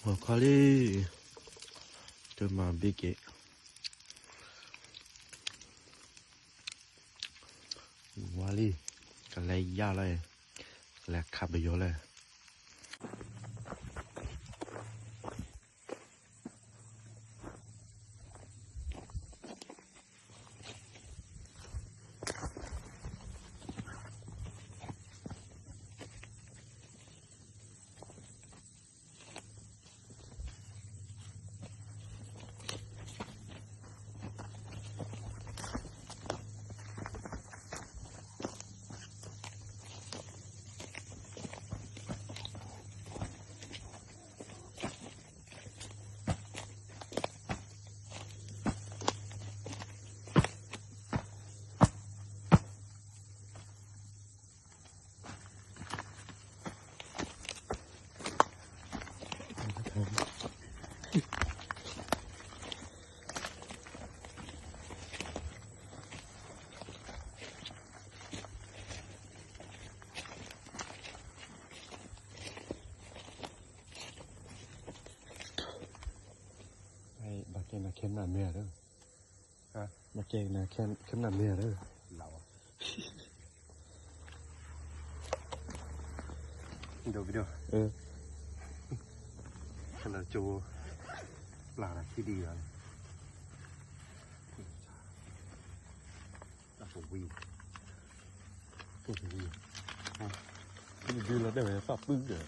ဂီၤခီလံ, တမၤဘ့ၣ်က့ၤ, ဝါလံ, ကလဲၤယၢ်လီၤ, ကလဲၤခးပယီၤလီၤ. ဘၣ်ကဲနၤခဲနၢ်မ့ၢ်ဧါဒီး, ဘၣ်ကဲနၤခဲနၢ်မ့ၢ်ဧါဒီး, လီၤ, ဒိၣ်ကဒိၣ်, ကလၢကၠိ, ပျၢ်လီၤခံဒံးလီၤန့ၣ်, တၢ်ပဝံၤ, တၢ်ပဝံၤ, ဒုလီၤတဲာ်ဝဲသးပုၢ်ဒီး, ကထီၣ်ဖျၢၣ်ဝဲသးလီၤ,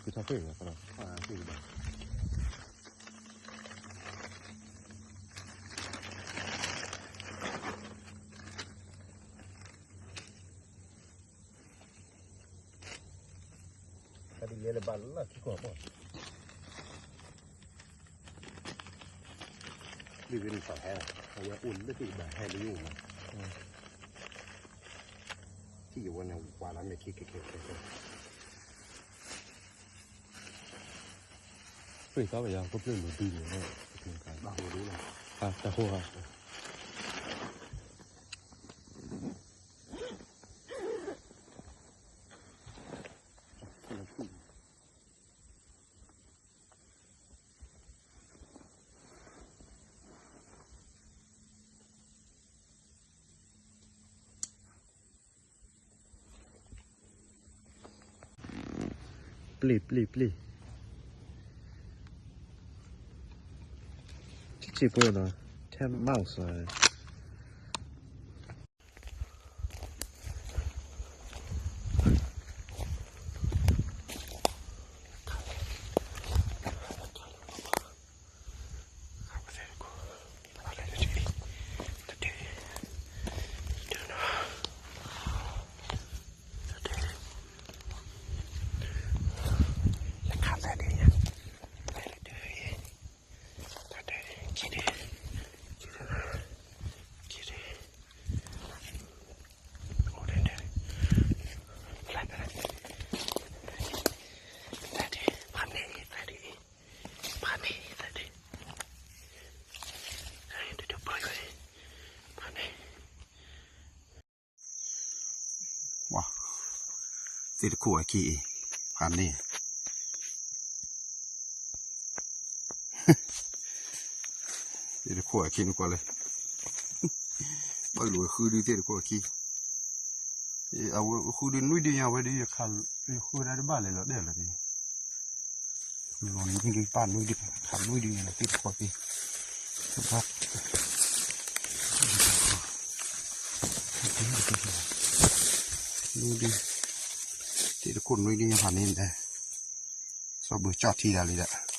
ဖျၢၣ်ဘၣ်. တၢ်ဒ်လဲၣ်လၢဘၣ်လၢခံကီၢ်ဘၣ်, ဒ်ဝဲန့ၣ်သးဟဲ, အဝဲအိၣ်လၢသ့ၣ်ဘၣ်ဟဲလၢယအိၣ်မး, ထံၣ်ယဝဲန့ၣ်ဝါလၢမဲာ်ခံကဲခဲခဲခဲ, ပှ့ၤသီဝဲယၤ ကပျၢၢ်လိၤဒုန့ၣ်, တၢ်ဃိဧါ. ပျ့ၢ်ပျ့ၢ်ပျ့ၢ်, စံၣ်ပှဲၤနီၤ, ten miles.သ့ၣ်တခိၣ်အခံအံၤ, ဖးန့ၢ်, သ့ၣ်တခိၣ်အခံနကွၢ်လၢ, ပၢ်လိာ်ဝဲဃုဒုသ့ၣ်တခိၣ်အခံ, အဝဲဃုဒုနွံဒုညါဝဲဒု, ယဃုဒၣ်တဘၣ်လဲၤလီၤတဲာ်လီၤ, လီၤနွံဒုပၢ်နွံဒု, ခးနွံဒုညါလီၤသ့ၣ်တခိၣ်အခံ, ဘၣ် နွံဒု, သ့ၣ်တခိၣ်နွံဒုညါဖးန့ၢ်လဲၣ်, စီၤဘုးကၠီၣ်ထံဒၣ်လံဒီး,